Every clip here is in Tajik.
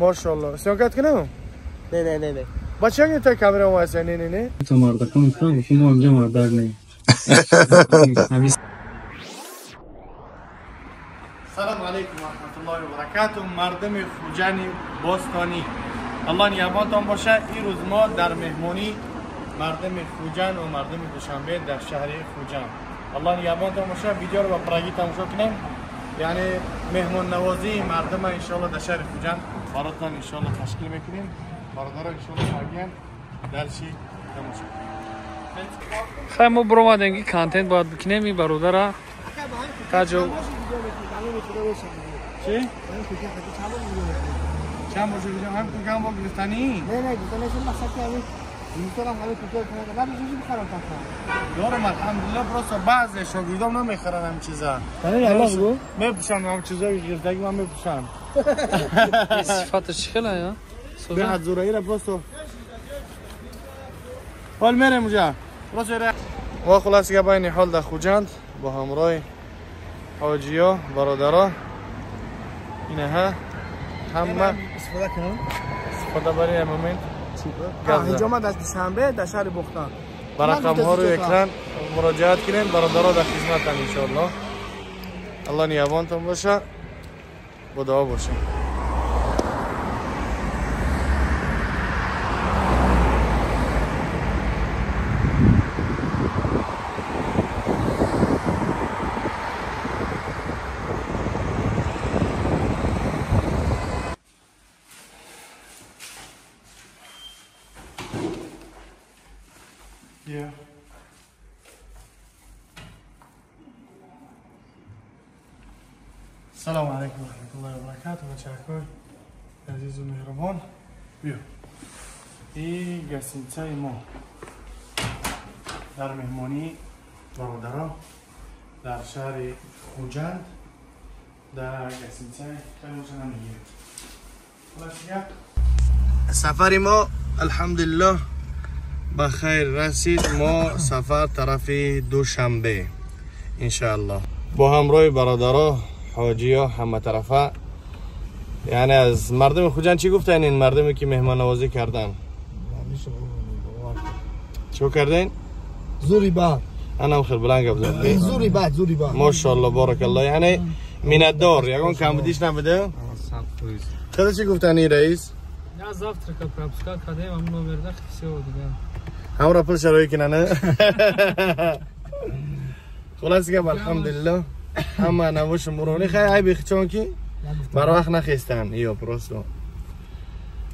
ماشاءالله سیانکت کنم؟ نه نه نه نه بچه ها تا کامرا واسه نه نه نه تو مردکان میکنم گفتیم ما اینجا مردک نیم. سلام علیکم و رحمت الله و برکاته. مردم خوجان باستانی، الله نگهبانتان باشه. این روز ما در مهمانی مردم خوجان و مردم دوشنبه در شهر خوجان. الله نگهبانتان باشه. ویدیو رو با پرگی تماشا کنیم، یعنی مهمان نوازی مردم انشالله در شهر خوجان براتان انشالله تشکیل میکنیم. برادرها انشالله پرگی درشی تماشا کنیم. خیلی ما برآمدیم که کانتنت باید بکنیم. این برادرها تاجو چی؟ چند باشه ویدیو هم تو کم با گرفتنی؟ نه نه گرفتنی شد مقصد که همین میتونم همین کوچه کنم بعد چیزی بخرم تا دارم الحمدلله. پروسا بعضی شاگردام نمیخرن هم چیزا. نه الله بگو میپوشن هم چیزایی گرفتگی من میپوشن. صفاتش خیلی یا؟ به حد زورایی را پروسا حال میرم اونجا. پروسا و خلاص که بین حال در خوجند با همراه حاجیا برادرها اینها همه استفاده کنم. استفاده برای moment اینجا ما در دوشنبه در شهر بختان با رقم ها رو اکران مراجعت کنین. برادرها در خدمتن انشالله. الله نگهبانتون باشه. با دعا باشه. سلام علیکم و رحمت الله و برکاته. بچه‌های عزیز و مهربان، بیا این گسینچه ما در مهمانی برادرها در شهر خوجند در گسینچه سفر ما الحمدلله بخیر رسید. ما سفر طرف دوشنبه انشاءالله با همراه برادرها حاجی ها همه طرفه. یعنی از مردم خوجند چی گفتن؟ این مردمی که مهمان نوازی کردن چی کردین؟ زوری بعد انا خیلی بلند گفت زدم. زوری بعد زوری بعد ماشاءالله بارک الله. یعنی منتدار یگان کم بدیش نبوده. خدا چی گفتن این رئیس؟ نه завтрака пропуска кардем ам номерда всё دیگه هم را پول شرایط کنه نه. خلاص گپ الحمدلله همه نوش مرونی خیلی عیب چون که بر وقت نخیستن یا پروسو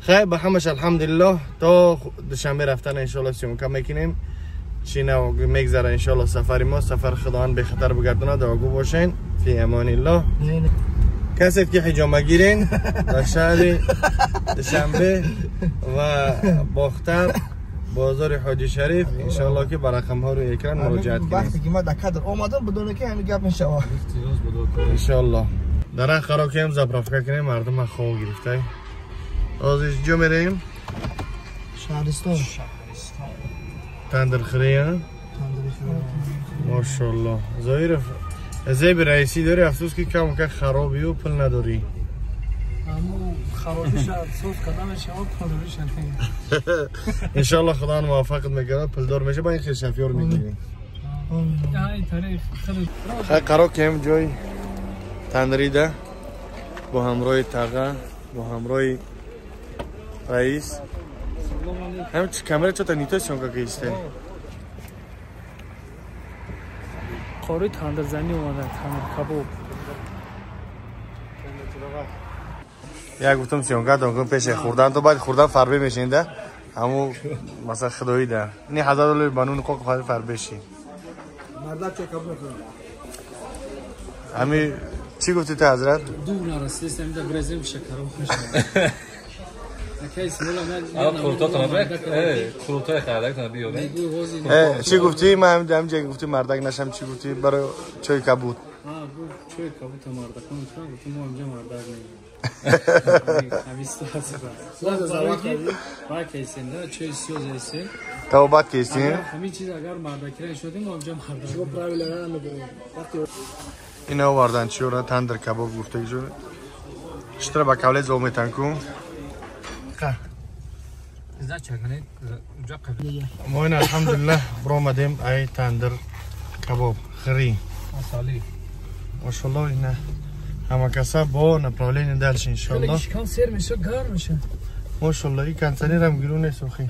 خیلی به همش الحمدلله. تا دوشنبه رفتن انشالله سیونکا میکنیم. چی نو میگذره انشالله سفر ما. سفر خداوند به خطر بگردونه. دعاگو باشین. فی امان الله. کسی که حجامه گیرین در شهر دوشنبه و باختر بازار حاجی شریف انشالله که با رقم ها رو اکران مراجعت کنید. وقتی که ما در کادر اومدم بدون که همین گپ میشه انشالله. در خراب کنیم زپرافکا کنیم. مردم خواب گرفته. از اینجا میریم شهرستان. تندرخری ها ماشاءالله. ظاهر زیب رئیسی داری افسوس که کم که خرابی و پول نداری. اما خرابیش افسوس کردم شما پول داریش. انشالله خدا موفقت میکنه پولدار میشه. با این خیلی شفیار میگیری. خیلی قرار کم جای تندریده با همراه تاقه با همراه رئیس. هم چه کامرا چطور نیتو شون که ایسته قاری تندرزنی اومده تندر کباب. یک گفتم سیونکا دونکن پیش خوردن تو باید خوردن فربه میشین ده همو مثلا خدایی ده نی $1000 بانون قوق فربه شی مردک چه کباب میکنه. همی چی گفتی تو حضرت؟ دور نرسیدیم اینجا برزیم شکرم میشه. چی گفتی؟ من هم گفتی مردک نشم. چی گفتی برای چای کبود؟ چای کبود مردک نشم. گفتم ما اینجا مردک نیم. تا بعد کیسین؟ همین چیز اگر مردک را شدیم ما اینجا مردک. اینا آوردن چی را تندر کباب گفته جور. چطور با کولز او میتن کو؟ Садқа. Мо ин алҳамдулиллаҳ биромадем ай тандир кабоб хири. Машаллоҳ ина ҳама каса бо направление дальше иншаллоҳ. Шикам сер меша, гарм меша. Машаллоҳ ин кондиционерам гирун нест охи.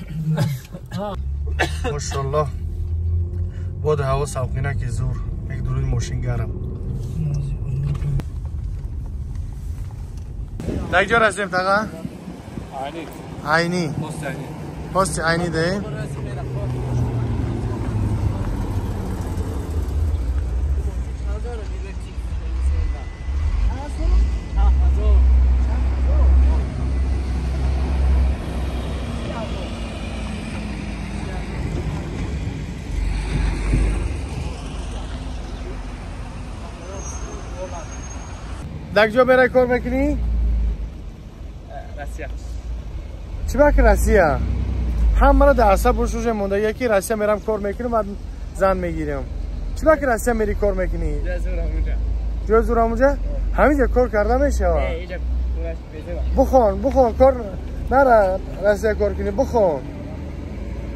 Машаллоҳ. Бод ҳаво салқина ки зур. Як дуруни мошин гарм. Дар ҷо расидем таға? Айни. Айни. Пости айни. Пости айни де. Дар ҷо берай кор мекунӣ? Россия. Чӣ ба ки Россия? Ҳамаро дар асаб бошуже монда, яки Россия мерам кор мекунам, баъд зан мегирам. Чӣ ба ки Россия мери кор мекунӣ? Ҷои зурам унҷа? Ҳаминҷа кор карда мешавад? Бихон, бихон, кор нара Россия кор кунӣ, бихон.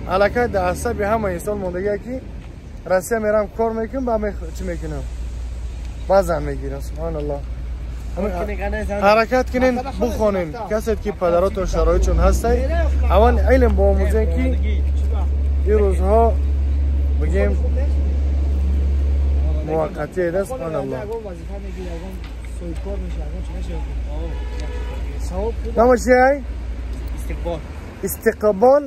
Аллакай дар асаби ҳама инсон мондагия ки Россия мерам кор мекунам, баъд чӣ мекунам? Баъд зан мегирам, субҳаналлоҳ. Ҳаракат кунен, бихонен. Касе ки падаротон шароитшон ҳастай, аввал илм биомӯзен ки ин рӯзҳо бигем муваққатӣ еда, субҳаналлоҳ. Номаш чиай? Истиқбол. Истиқбол?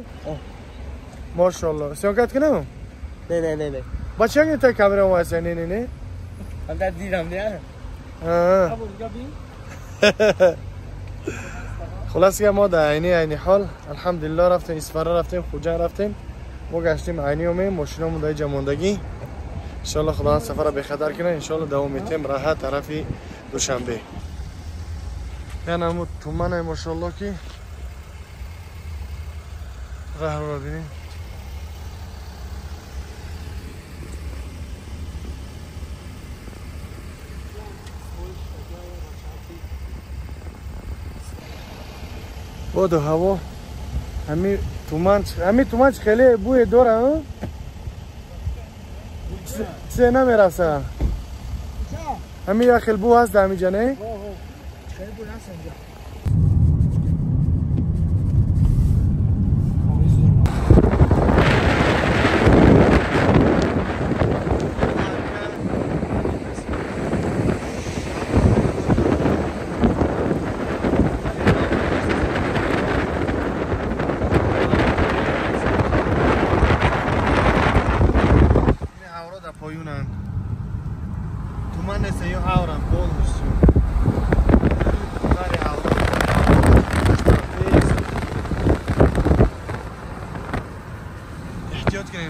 Машаллоҳ. Съёмкат кунам? Не, не, не, не. Ба чӣ та камера омадаста? Не, не, не. Ҳамда дидам, не? خلاص که ما در عینی عینی حال الحمدلله رفتیم اسفره رفتیم خوجه رفتیم ما گشتیم عینی اومیم ماشینامون در اینجا ماندگی انشالله خدا سفر به خطر کنه انشالله دوام میتیم راه طرف دوشنبه یعنی همون تومن ماشاءالله که راه رو ببینیم باد و هوا همی تومن خیلی بوی داره چه نمیرسه همی یک خیلی بو هست در همی جنه خیلی بو هست اینجا.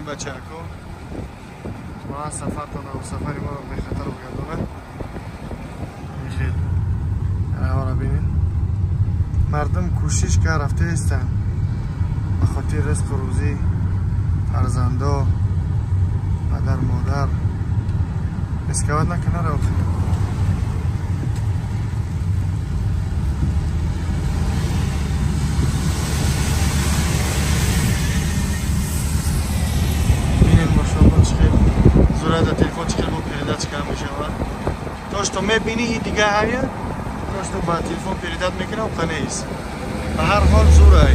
بچه‌ها ما سفرتون و سفری ما رو به خطر بگردونه میخید هوا رو ببینین مردم کوشش که رفته هستن به خاطر رزق و روزی فرزندا پدر مادر اسکوات نکنه رو то что мебини и дига ҳая, то что ба телефон передат мекунам, қанеис. Ба ҳар ҳол зурай.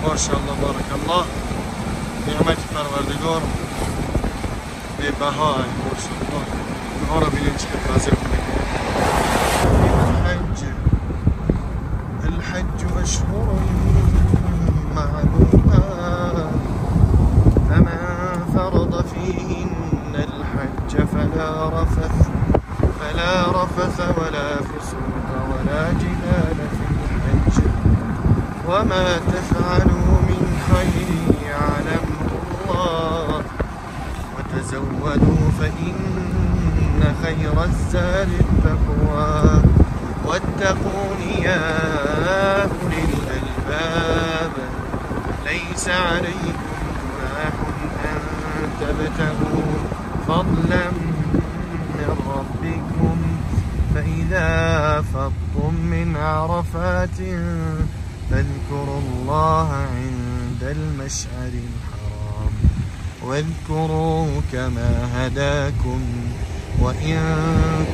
Машаллоҳ, баракаллоҳ. Неъмати Парвардигор бебаҳо. Машаллоҳ. Инҳоро бинем чӣ қадр вазъият мекунад. الحج أشهر معلومات فمن فرض فيهن الحج فلا رفث ولا فسوق ولا جدال في الحج وما تفعلوا من خير يعلمه الله وتزودوا فإن خير الزاد التقوى واتقون يا أولي الألباب ليس عليكم جناح أن تبتغوا فضلا من إذا أفضتم من عرفات فاذكروا الله عند المشعر الحرام واذكروه كما هداكم وإن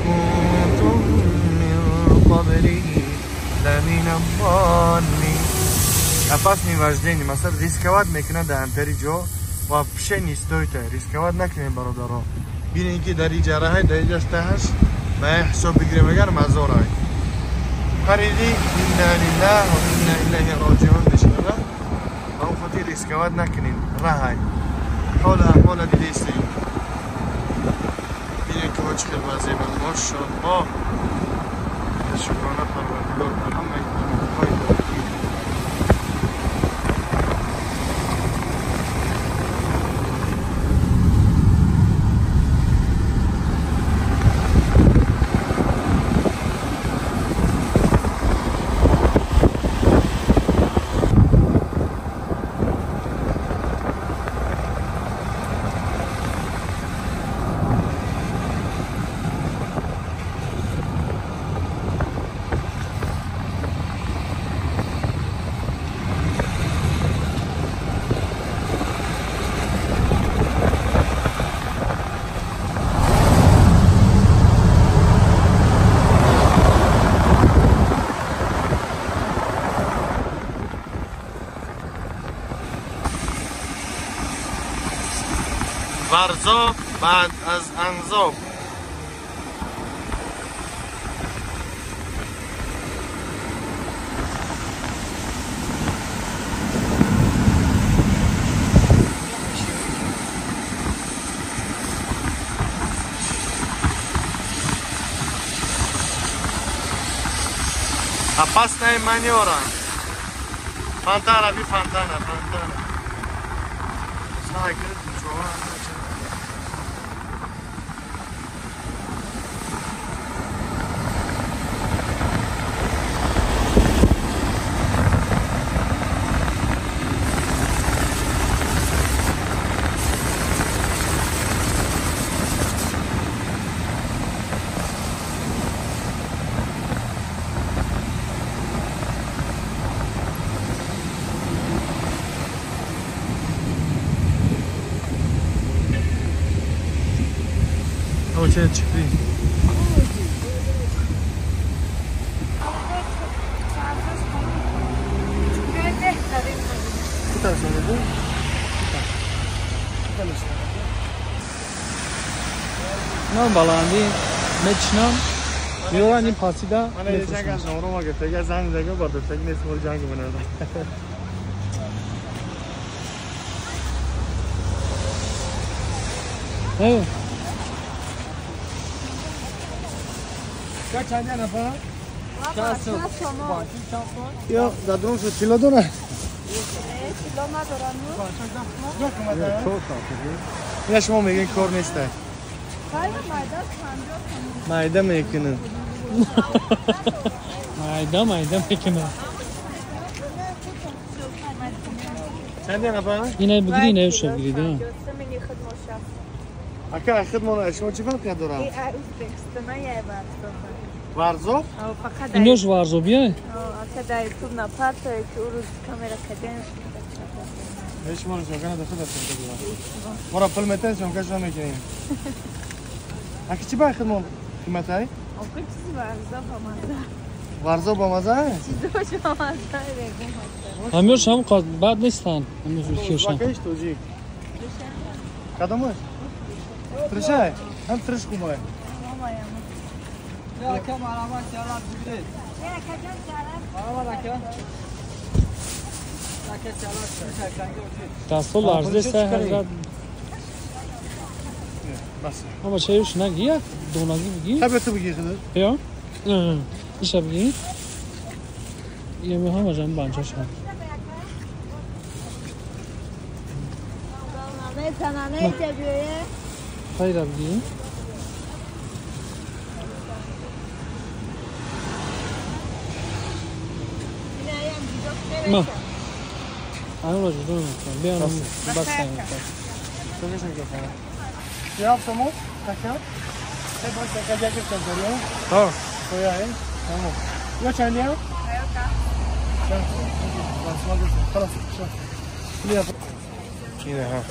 كنتم من قبله لمن الضالين. Опасный вождение, масалан рисковать мекунад дар ҳамтари ҷо вообще не стоит, рисковать накунем бародаро. Бинем ки дар иҷараҳай, дар иҷаш таҳаш ба як ҳисоб бигирем агар мазорай. Париди инна лиллаҳ ва инна илайҳи роҷиун мешавад. Ба он хотир рисковать накунем, раҳай. Ҳола аҳвола дидистем. Бинем ки чӣ хел вазъе буд. Мошаллоҳ. Шукрона Парвардигор ба ҳамаи неъматҳои додагӣ. Варзоб بعد از انزاب. Опасная маневра. Фонтана, би фонтана, фонтана. Çıktı. من баландӣ мечинам меоранд ин пасида. چند نفر؟ یا دادرون شد کیلو داره؟ کیلو ندارم. اینا شما میگین کار نیسته. مایده میکنن. مایده مایده میکنن. چند نفر؟ اینا بگیری نه شو بگیری. اکا خدمون شما چی فرقی داره؟ Варзоб? Инош варзобия? Ака дар ютуб напартое ки ӯ рӯз камера кардем. Ҳеч моро съёмка надохта дар съёмка дорам. Моро пул метаҳед, съёмка шумо мекунем. Аки чӣ бай хидмон қиматай? Ака чизи варзоб ба маза. Варзоб ба маза? Чизош ба маза мегум. Ҳамёш ҳам бад нестанд. Ҳамёш киёшан. Вакаиш тоҷик. Кадомаш? Тришай? Ҳам триш хубай. Ya marhamat selam Jibril. Ya kacan selam. Marhamat aka. Aka selam Дастол ларзеста ҳазрат. Бас. Ама чаюш наги як донаги биги. Хаб ту биги худат. Ё? Иша биги. Ё ҳама жам банчаша. Хайра биги. ما انا رجل بيان بس يا سمو تكا تبغى تكا جاكيت تزريو اه. Соя, тамом. Ё чандия? Чанд? خلاص اینه.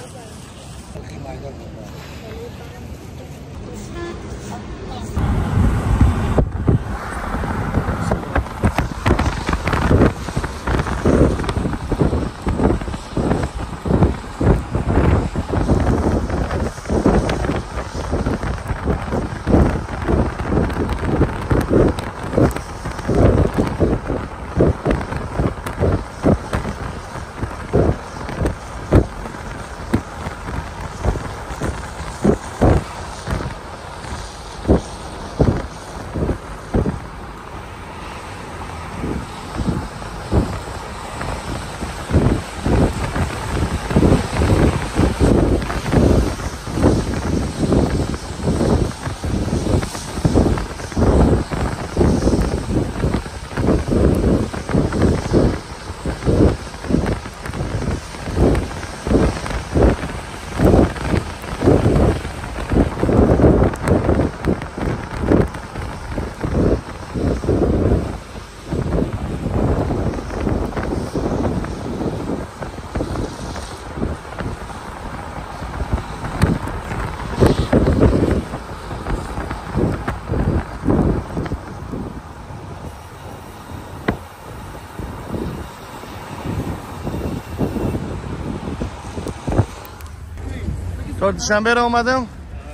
تا دوشنبه را اومدم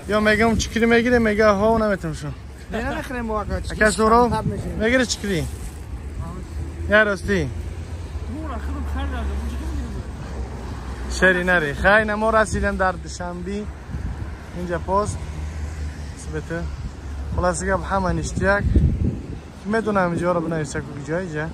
یا میگم چکری میگیره میگه ها نمیتونم شو نه نخریم واقعا اکا سورو میگیره چکری یا راستی شری نری خیلی ما رسیدم در دوشنبه اینجا پست سبته خلاص گپ همه نشتیک میدونم اینجا رو بنویسه کجا اینجا